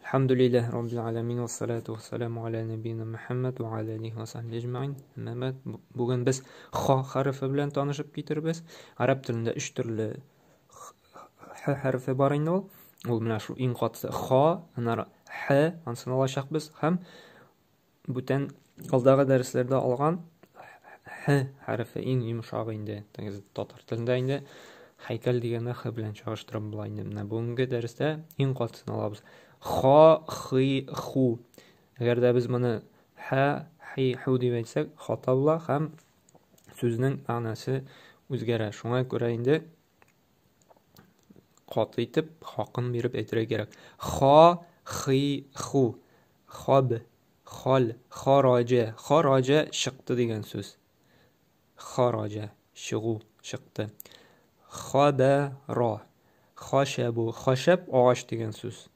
Әлхәмдүлилләһ раббил галәмин вассалату вассаламу аля нәбиина Мөхәммәд ва аля алихи ва сахбихи әҗмәгыйн. Әмма бәгъд, бүген без ха хәрефе белән танышып китербез. Гарәп телендә өч төрле х хәрефе бар инде ул. Ул менә шул иң катысы ха, аннары х, анысын алачакбыз һәм бүтән алдагы дәресләрдә алган х хәрефе иң йомшагы инде. Татар телендә инде һәйкәл дигәнне х белән чагыштырып була инде. Менә бүгенге дәрестә иң катысын алабыз. Ха, хи, ху. Әгәр дә без моны ха, хи, ху дип әйтсәк, хата була һәм сүзнең мәгънәсе үзгәрә. Шуңа күрә инде каты итеп, хакын биреп әйтергә кирәк. Ха, хи, ху. Хаб, хал, хараҗа. Хараҗа чыкты дигән сүз. Хараҗа, чыгу, чыкты. Хабара. Хашабу. Хашаб агач дигән сүз.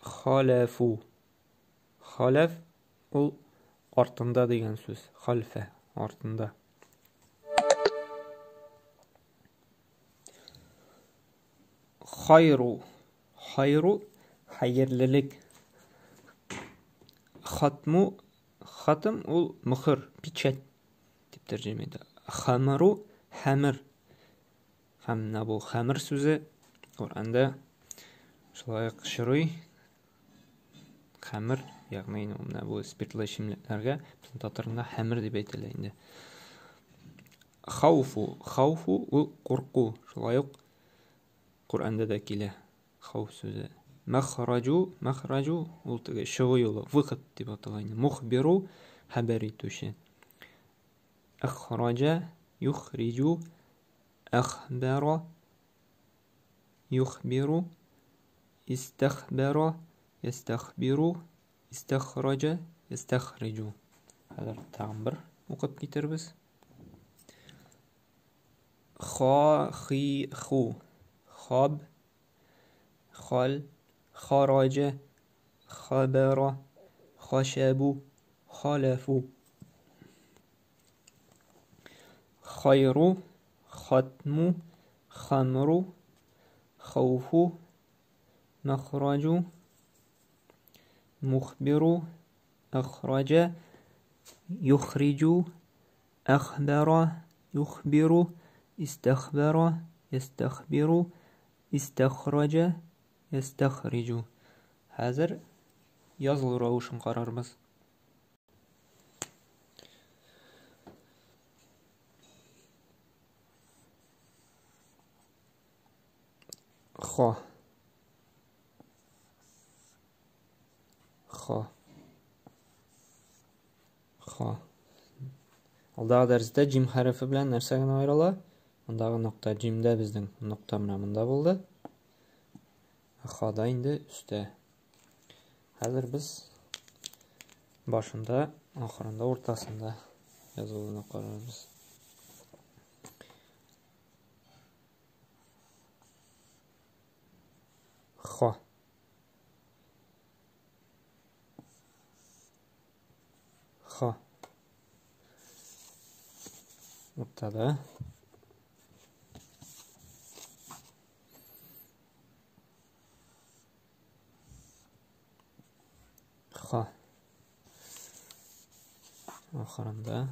Халафу. Халаф ул артында дигән сүз. Хальфә артында. Хайру. Хайру хәерлелек. Хатму хатым ул мөхер, печать дип тәрҗемә итә. Хамру хәмер. Һәм менә бу хәмер сүзе Коръәндә шулай ук очрый. Хәмер, ягъни менә бу спиртлы эчемлекләргә безнең татарында хәмер дип әйтелә инде. Хауфу, хауфу ул курку, шулай ук Коръәндә дә килә хауф сүзе. Мәхраҗу, мәхраҗу ул теге чыгу юлы, выход дип атала инде. Мухбиру хәбәр итүче. Әхраҗа, юхриҗу, әхбара, юхбиру, истәхбара, ястәхбиру, истәхраҗа, ястәхриҗу. Хәзер тагын бер укып китербез. Ха, хи, ху. Хаб, хал, хараҗа, хабара, хашабу, халафу. Хайру, хатму, хамру, хауфу, махраҗу, мухбиру, әхраҗа, юхриҗу, әхбара, юхбиру, истәхбара, ястәхбиру, истәхраҗа, ястәхриҗу. Хәзер язылу рәвешен карарбыз. Ха. Ха. Ха. Алдагы дәрестә җим хәрефе белән нәрсә генә аерыла? Мондагы нокта җимдә безнең нокта менә монда булды. Хада инде өстә. Хәзер без башында, ахырында, уртасында язылуны карарбыз. Ха. Ха. Уртада. Ха. Ахырында.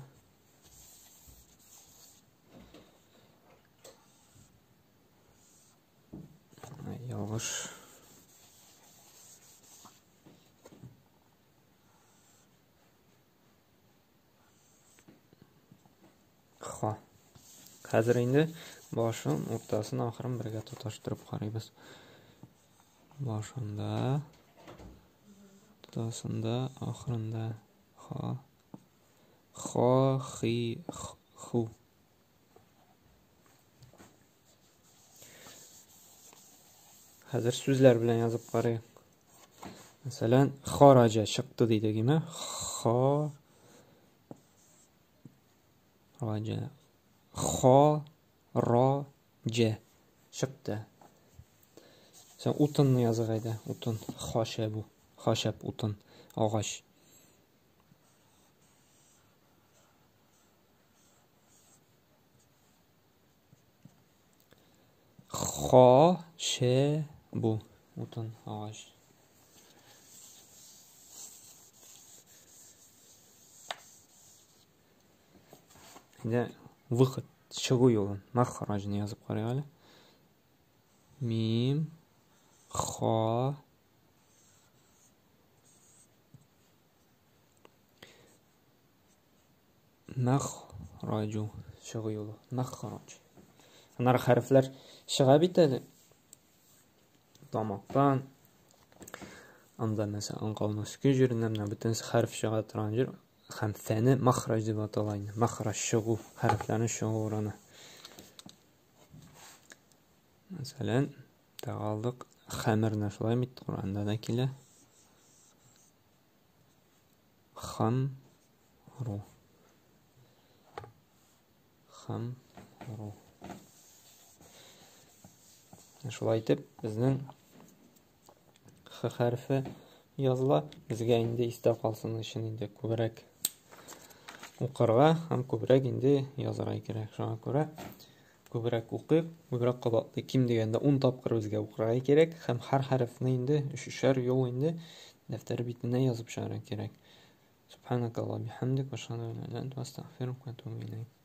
Ялгыш. Ха. Хәзер инде башын, уртасын, ахырын бергә тоташтырып карыйбыз. Башында, уртасында, ахырында. Ха. Ха, хи, ху. Хәзер сүзләр белән язып карыйк. Мәсәлән, хараҗа чыкты дидек, име? Ха раҗа. Ха ра җә чыкты. Сән утынны язык әйдә, утын. Хашәбу. Хашәб утын, агач. Ха, ше, бу. Утын, агач. Инде выход, чыгу юлын, махраҗны язып карыйк әле. Мим, ха, махраҗу, чыгу юлы, махраҗ. Аннары хәрефләр чыга бит әле. Тамактан, анда мәсәлән, аңкауның өске җиреннән менә бөтенесе хәреф чыга торган җир һәм фәне махраҗ дип атала инде. Махраҗ чыгу, хәрефләрнең чыгу урыны. Мәсәлән, тагы алдык хәмерне шулай бит Коръәндә дә килә. Хамру. Хамру. Шулай итеп, безнең Х хәрефе языла. Безгә инде истә калсын өчен инде күбрәк укырга һәм күбрәк инде язарга кирәк. Шуңа күрә күбрәк укыйк, күбрәк кабатлыйк. Ким дигәндә 10 тапкыр безгә укырга кирәк һәм һәр хәрефне инде өчешәр юл инде дәфтәр битенә язып чыгарга кирәк. Субханакаллаһ бихамдик, ва ашһаду ан ла илаһа илля анта, астагфирука ва атубу илейк.